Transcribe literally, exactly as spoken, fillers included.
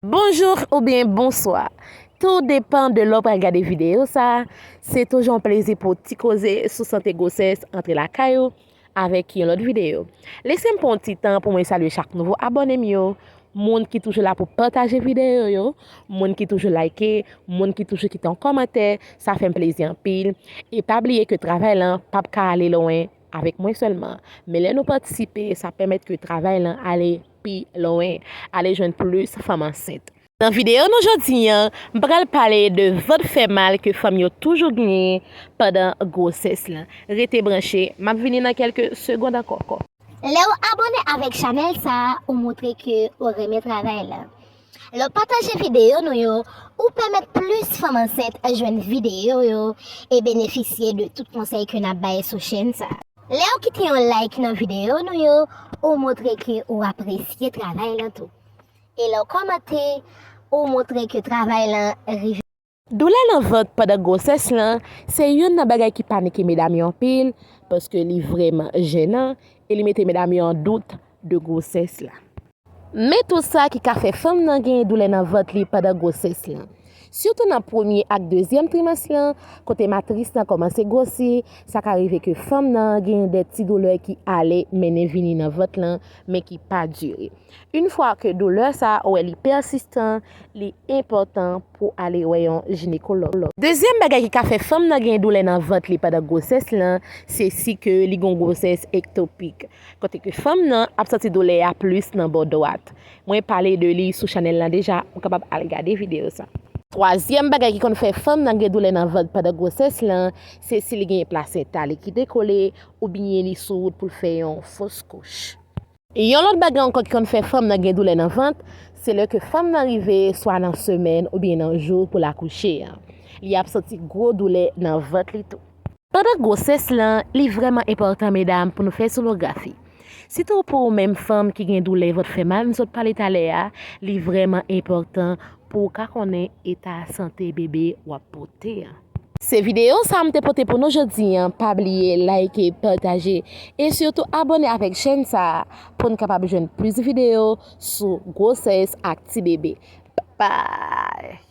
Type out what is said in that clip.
Bonjou oubyen bonswa. Tou depan de lè w pral gade videyo sa a. Se toujou yon plezi pou ti koze sou sante gwosès antre lakay ou avèk yon lòt videyo. Lese m pran yon ti tan pou mwen salye chak nouvo abòne m yo, moun ki toujou la pou pataje videyo yo, moun ki toujou like, moun ki toujou kite yon kòmantè, sa fè m plezi anpil. E pa bliye ke travay lan p ap ka ale lwen avèk mwen sèlman. Men lè nou patisipe, sa pèmèt ke travay lan ale pi lwen, ale jwenn plis fanm ansent. Nan videyo nou jodi an, m pral pale de vant fè mal ke fanm yo toujou genyen pandan gwosès lan. Rete branche, m ap vini nan kèlke segond ankò. Lè w abòne avèk chanèl sa a, ou montre ke ou renmen travay lan. Lè w pataje videyo nou yo, ou pèmèt plis fanm ansent jwenn videyo yo e benefisye de tout konsèy ke n ap bay sou chèn sa a. Lè w kite yon like nan videyo nou yo, ou montre ke ou apresye travay lan tou. E lè w kòmante, ou montre ke travay lan rive. Doulè nan vant pandan gwosès lan se youn nan bagay ki panike medam yo anpil, paske li vrèman jenan e li mete medam yo an dout de gwosès la. Men tou sa ki ka fè fanm nan genyen doulè nan vant li pandan gwosès lan. Sitou nan premye ak dezyèm trimès lan, kote matris lan kòmanse gwosi, sa ka rive ke fanm nan genyen de ti doulè ki ale mennen vini nan vant lan, men ki pa dire. Yon fwa ke doulè sa a, ou wè li pèsistan, li enpòtan pou ale wè yon jinekològ. Dezyèm bagay ki ka fè fanm nan gen doulè nan vant li pandan gwosès lan, se si ke li gen yon gwosès ektopik, kote ke fanm nan ap santi doulè a plis nan bò dwat. Mwen pale de li sou chanèl lan deja, ou kapab al gade videyo sa. Twazyèm bagay ki konn fè fanm nan gen doulè nan vant pandan gwosès lan, se si li gen plasenta li ki dekole oubyen li sou wout pou l fè yon fos kouch. Yon lòt bagay ankò ki konn fè fanm nan gen doulè nan vant, se lè ke fanm nan rive swa nan semèn oubyen nan jou pou l akouche an. Li ap santi gwo doulè nan vant li tou. Pandan gwosès lan, li vrèman enpòtan, medam, pou nou fè sonografi. Sitou pou ou menm fanm ki gen doulè vant fè mal, m sot pale talè a, li vrèman enpòtan pou w ka konnen eta sante bebe w ap pote an. Se videyo sa a m te pote pou nou jodi an. Pa bliye like, pataje e sitou abòne avèk chèn sa a pou n kapab jwenn plis videyo sou gwosès ak ti bebe. Bye!